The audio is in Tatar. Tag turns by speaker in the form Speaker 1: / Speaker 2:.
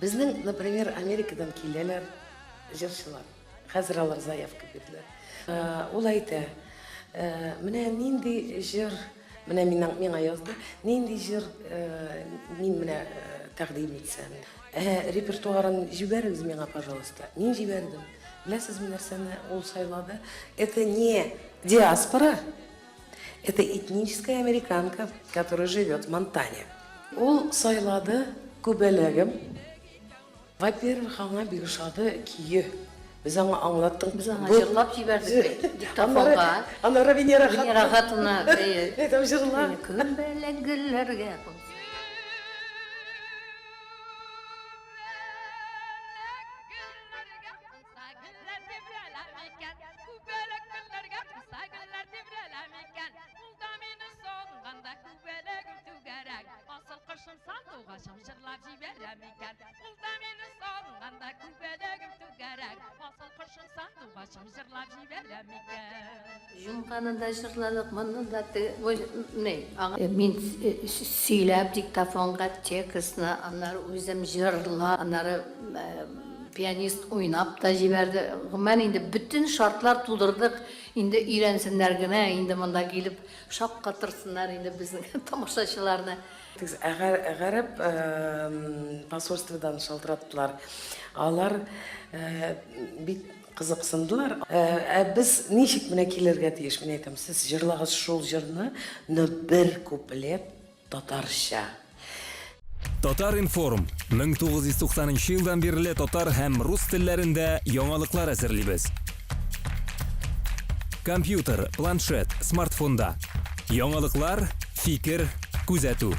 Speaker 1: Безнең, например, Америкадан киләләр җырчылар. Хәзер алар заявка бирделәр. Ул әйтә, менә нинди җыр, менә миңа, миңа язды, нинди җыр мин менә тәкъдим итсәм. Ә репертуарын җибәрегез миңа, пожалуйста. Мин җибәрдем. Беләсезме нәрсәне ул сайлады? Это не диаспора, это этническая американка, которая живет в Монтане. Ул сайлады Күбәләгем. Во-первых, аңа бик ошады көе. Без аңа аңлаттык.
Speaker 2: Без аңа җырлап җибәрдек бит, диктофонга.
Speaker 1: Аннары Венера хатыны.
Speaker 2: Венера хатыны.
Speaker 1: Әйтәм, җырла.
Speaker 2: Күбәләк гөлләргә кунса.
Speaker 3: Ул да мине сагынганда күбәләгем түгәрәк, Асыл кошым сандугачым җырлап җибәрә микән?
Speaker 2: Җомганы да җырладык, моны да теге, ни, аңа мин сөйләп диктофонга текстны, аннары үзем җырлап, аннары пианист уйнап та җибәрде. Гомумән инде бөтен шартлар тудырдык, инде өйрәнсеннәр генә, инде монда килеп шаккатырсыннар инде безнең тамашачыларны.
Speaker 1: Гарәп посольстводан шалтыраттылар. Алар бик кызыксындылар. Ә без ничек менә килергә тиеш? Мин әйтәм, сез җырлагыз шул җырны, но бер куплет татарча.
Speaker 4: Татар-информ, 1990 нчы елдан бирле татар һәм рус телләрендә яңалыклар әзерлибез. Компьютер, планшет, смартфонда. Яңалыклар, фикер, күзәтү.